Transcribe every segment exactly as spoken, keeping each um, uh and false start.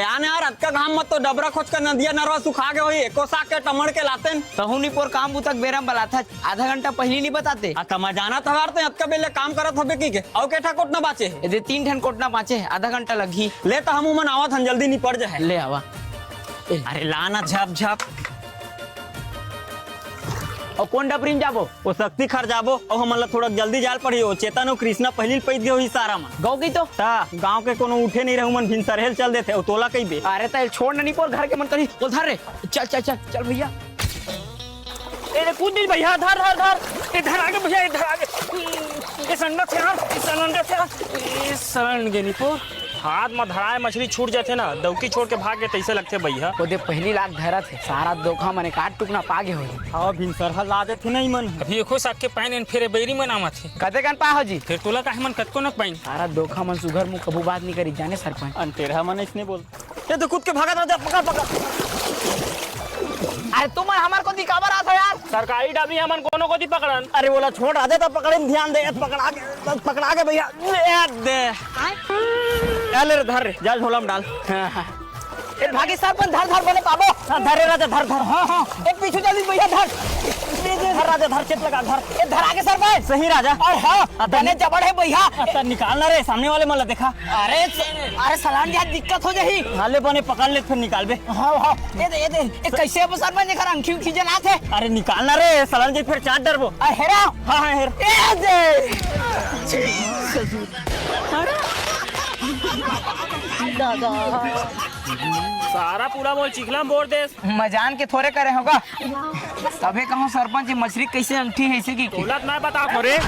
यार, यार, अतका घाम म तो डबरा खोच के नदिया नरवा सुखा गे होही, एको साग के टमड़ के लातेन। तहूं निपोर काम बुता के बेरा म बलाथस, आधा घंटा पहिली नी बताते। आ, त मैं जानत हंव यार, तैं अतका बेर ले काम करत हबे कहिके। अउ के ठा कोटना बांचे हे? एदे तीन ठन कोटना बांचे हे, आधा घंटा लगही। ले त हम उमन आवत हन, जल्दी निपट जाए। ले आवा। अरे ला ना झप झप। अउ कोन डबरी म जाबो? ओ सक्ती खार जाबो, अउ हमन ला थोड़ा जल्दी जाय ल पड़ही। ओ चेतन अउ कृष्णा पहिली ल पइत गे होही सारा मन। गंव कहि तो? त गांव के कोनो उठे नइ रहे, उमन भिनसरहे ल चल देथे, अउ तोला कहिबे। अरे त एला छोड़ ना निपोर, घर के मन करही। ओ धर रे, चल चल चल चल भइया। ए रे कूद दिस भइया, धर धर धर। ए धर आगे भइया, ए धर आगे। ए सलंडत हे यार, ए सलंडत हे यार। ए सलंड गे निपोर। हाथ म धराए मछरी छूट जाथे ना, डौकी छोड़ के भाग गे तइसे लगथे भइया। ओदे पहिली लाग धरत हे, सारा दोखा मन एकाध टुकना पा गे होही। हव, भिनसरहा ला देथे ना इमन। अभी एको साग के पाइन एन फेरे बइरी मन आवत हे। कतेकन पाय हो जी? फेर तोला काहे मन कतको नक पाइन। सारा दोखा मन सुघर मुंह कभू बात नइ करी जाने सरपंच। अंटेरहा मन अइसने बोल। ए तो कूद के भागत रहिथे, पकड़ पकड़। अरे तुमन हमर कोती काबर आथव यार? सरकारी डबरी हमन कोनो कोती पकड़न। अरे ओला छोड़ राजा, त पकड़े म ध्यान दे, पकड़ा के, पकड़ा के भइया, ले दे। ए ले रे, धर रे, जा झोला म डाल। हाँ, हाँ। ए भागी सरपंच, धर धर बने पाबो। हाँ, धर रे राजा, धर धर। हाँ, हाँ। ए पीछू जल्दी भइया, धर। धर राजा, धर, चेत लगा, धर। ए धर आगे सरपंच। सही राजा। अरे हाँ, हाँ, धर। बने जबड़ हे भइया। अच्छा, निकाल ना रे, सामने वाले मन ला देखा। अरे स-, अरे सलान यार, दिक्कत हो जाही। हाँ, ले बने पकड़ ले, फेर निकालबे। हाँ, हाँ, ए दे, ए दे, ए कइसे अब सरपंच एकर अंखी उखी जलात हे? अरे निकाल ना रे, सलान जी फेर चाट डरबो। अरे हेरा। हाँ, हाँ, हेर। ए दे। सारा पूरा मोल चिखला म बोर देस। मजान के थोरे करे होगा। तभे कहूं सरपंच, ये मछरी कइसे अंगठी हे इसे की? तोला त मैं बता थोरे।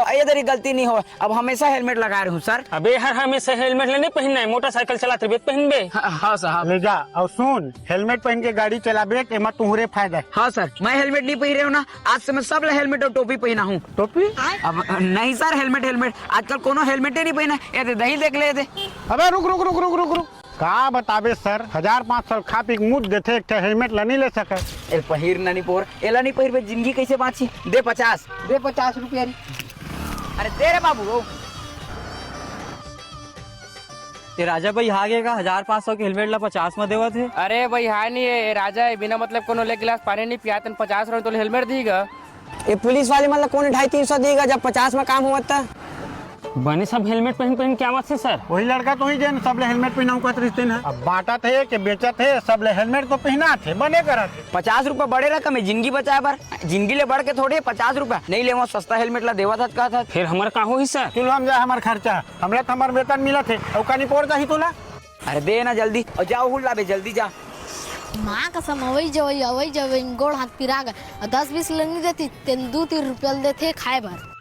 ए दरी गलती नइ होय, अब हमेशा helmet लगाए रहूं सर। अबे हर हमेशा helmet ल नइ पहिनना हे, motorcycle चलात रहिबे त पहिनबे। हाँ, हाँ साहब। ले जा, अउ सुन, helmet पहिन के गाड़ी चलाबे, एमा तुहरे फायदा हे। हाँ सर, मैं helmet नइ पहिरे हूं ना, आज से मैं सब ला helmet अउ टोपी पहिना हूं। टोपी? अब नहीं सर, helmet, helmet, आजकल कोनो helmet ए नइ पहिना। ए दे, दही देख ले, ए दे। अबे रुक, रुक, रुक। का बताबे सर, हजार पाँच सौ खा पी के मुत देथे, एक ठे helmet ला नइ ले सकय। ए पहिर ना निपोर, एला नइ पहिरबे, जिंदगी कइसे बांची? दे पचास। दे पचास रुपया री। अरे दे रे बाबू, ओ। ए राजा भाई, हागे का हजार पाँच सौ के helmet ला पचास म देवत हे? अरे भाई, हाय नहीं हे, ए राजा हे, बिना मतलब कोनो ले गिलास पानी नइ पियात, पचास रुपया तोले helmet दीगा। ए पुलिस वाले मन ला कोन ढाई तीन सौ दीगा, जब पचास म काम होवत त? बने सब helmet पहिन पहिन के आवत हे सर। वही लड़का तो ही जेन सबले helmet पहिनाऊ कहत रहिस तेन ह। अब बांटत हे के बेचत हे, सबले helmet तो पहिनात हे, बने करत हे। पचास रुपया बड़े रकम हे जिंदगी बचाए बर, जिंदगी ले बढ़ के थोड़े पचास रुपया। नइ लेवंव, सस्ता helmet ला देवत हस कहत हस। फेर हमर का होही सर? चुल्हा म जा हमर खर्चा, हमला त हमर वेतन मिलत हे, अउ का निपोर जाही तोला? अरे दे ना जल्दी, अउ जा ओहू ला लाबे, जल्दी जा। माँ कसम, अवई जवई, अवई जवई, गोड़ हाथ पिरा गे। अउ दस बीस ल नइ देतिस, तेन दू तीन रुपया ल देथे खाए बर।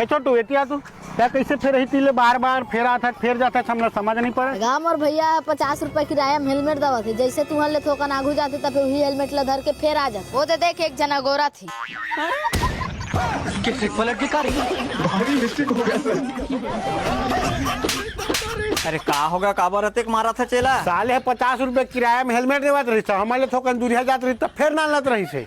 ए छोटू, एती आ तू। तैं कइसे फेरही ती ले बार-बार फेर आथस, फेर जाथस, हमला समझ नइ पड़े। गा मोर भइया ह पचास रुपया किराया म helmet देवत हे, जइसे तुंहर ले थोकन आघू जाथे त फेर उही helmet ल धर के फेर आ जाथे। ओ दे देख, एक झन अगोरत हे। कैसे पलट के कारी? भारी mistake हो गया सर। अरे का होगा, काबर अतेक मारत हस चेला? साले ह पचास रुपया किराया म helmet देवत रहिस, हमर ले थोकन दूरिहा जात रहिस त फेर नालत रहिस हे।